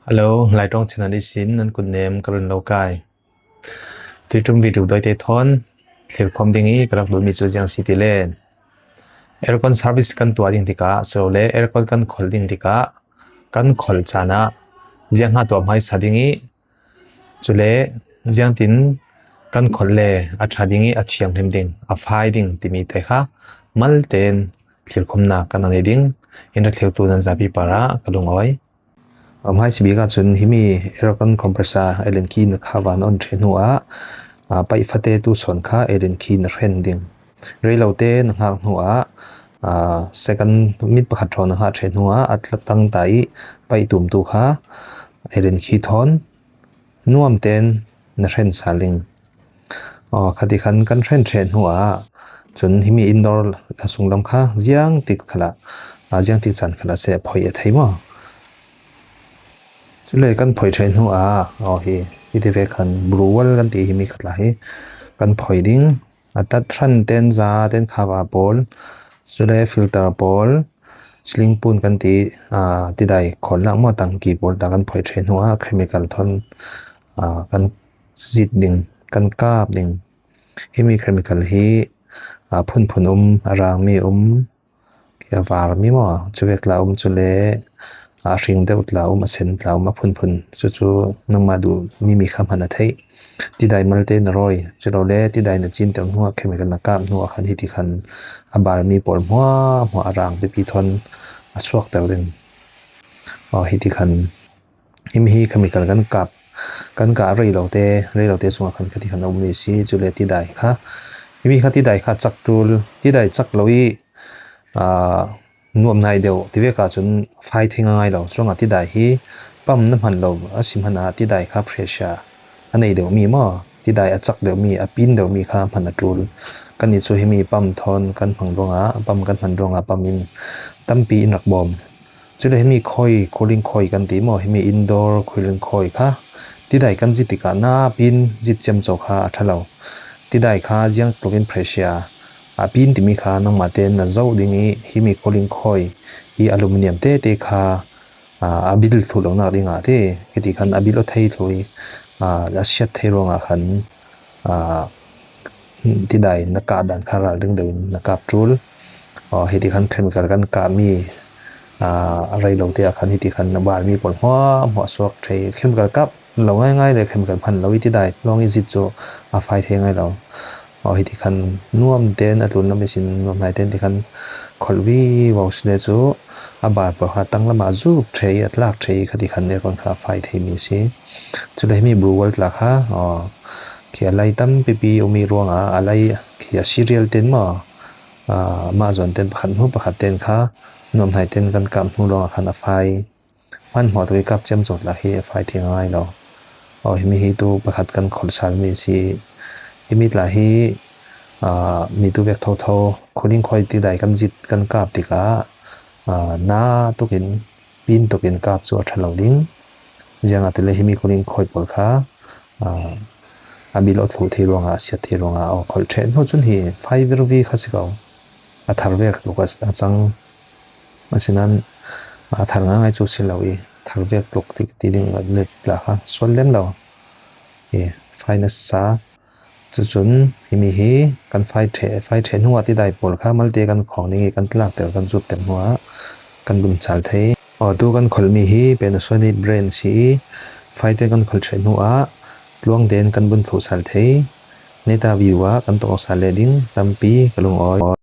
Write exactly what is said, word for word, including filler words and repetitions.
Hello, Laitawng Chin Hadi sin nan kutnem ka run lo kai. Tuiṭum video dawite thawn thlirkhawm ding i ka rak duhmi cu ziang si ti le aircon service kan tuah ding tikah, si lo le aircon kan kholh ding tikah kan kholh caan ah ziang hnga tuah hmaisa ding i, cule ziangtin kan kholh le a ṭha ding i a thianghlim ding, a fai ding timi te kha malte in thlirkhawmnak kan nei ding in, a thlirtu nan zapi parah ka lungawi. A hmaisabik ahcun himi aircon compressor Allen key na kha van on ṭheh hnuah, aa, paih fate tu sawn kha Allen key na hren ding. Rei lote na hngak hnuah, aa, second minute pakhat hrawng na hngak ṭheh hnuah a tla-, tang ta i paih tumtu kha Allen key thawn nuam tein na hren sal ding. Aw, khati khan kan hren ṭheh hnuah cun himi indoor a sunglam kha ziangtik khalah, aa, ziangtik caan khalah seh a phoih a thei maw? Cule kan phoih ṭheh hnuah, aw, hi, hi ti vek khan blue wall kan ti, himi kha tla hi kan phoih ding. A tat hran ten, za ten, khava pawl, cule filter pawl, ceiling pun kan ti, aa, tidai kholhnak maw, tangki pawl ta kan phoih ṭheh hnuah chemical thawn, aa, kan zit ding, kan kap ding. Himi chemical hi, aa, phunphun um, a rangmi um, a varmi maw, cuvek tla um, cule a hring deuh tla um, a sen tla um, a phunphun, cucu nangmah duhmi mi kha hman a theih. Tidai malte na rawi, cu lo le tidai na cin deuh hnuah, chemical na kap hnuah khan hiti khan a balmi pawl hmuahhmuah a rang pipi thawn a suak deuh ding. Aw, hiti khan himi hi chemical kan kap, kan kah rei lote, rei lote sungah khan khati khan a ummi si, cule tidai kha, himi kha tidai kha cak ṭul, tidai cak lo i, aa, nuam nai deuh ti vek ahcun fai thei ngaingai lo. Curuangah tidai hi pump na hman lo a si hmanah tidai kha pressure a nei deuhmi maw, tidai a cak deuhmi, a pin deuhmi kha hman a ṭul. Kannih cu himi pump thawn kan hmang ruangah, pump kan hman ruangah pump in tampi in rak bawm. Cule himi khawi, cooling khawi kan ti maw, himi indoor cooling khawi kha tidai kan zit tikah napin zit ciamco kha a ṭha lo. Tidai kha ziang tlukin pressure a pin timi kha nangmah tein na zoh ding i, himi cooling khawi hi aluminium tete kha, aa, a bil thluh lonak dingah ti, hiti khan a bil aw thei thluh i, aa, a siat thei ruangah khan, aa, tidai na kah dan kha ralring deuh in na kap ṭul. Aw, hiti khan chemical kan kahmi, aa, a rei lote ah khan hiti khan a balmi pawl hmuahhmuah suak ṭheh i, chemical kap lo ngaingai le chemical hman lo i tidai lawng i zit cu a fai thei ngai lo. Aw, hiti khan nuam tein a tlunlam ihsin nuam hnai tein ti khan kholh vivo si le cu a bal pawl kha tanglam ah a zuk ṭheh i, a tlak ṭheh i, khati khan aircon kha a fai theimi a si. Cule himi blue wall tla kha, aw, khi a lai tampipi a ummi ruangah a lai khi a serial tein maw, aa, mah zawn tein pakhat hnu pakhat tein kha nuam hnai tein kan kap hnu ruangah khan a fai. Hmanhmawh tuk i kap ciamco tla hi a fai thei ngai lo. Aw, himi hi tu pakhat kan kholh salmi a si. Himi tla hi, aa, mi tu vek thotho, cooling khawi tidai kan zit, kan kap tikah, aa, na tukin, pin tukin kap cu a ṭha lo ding. Ziangahtile himi cooling khawi pawl kha, aa, a bil aw thluh thei ruangah, a siat thei ruangah aw kholh ṭheh hnu cun hi fai virvi kha si ko. A thar vek tluk a, a cang. Asinain a thar ngaingai cu si lo i, thar vek tluk ti, ti ding a let tla kha sual lem lo. I fai nasa. Cucun himi hi kan fai ṭheh, fai ṭheh hnuah tidai pawl kha malte kan khawng ding i kan tlakter, kan zupter hnuah kan bun sal thei. Aw, tu kan kholhmi hi Panasonic brand si i, fai tein kan kholh ṭheh hnuah tluang tein kan bun thluh sal thei. Neta view ah kan tong awk sal le ding tampi ka lungawi.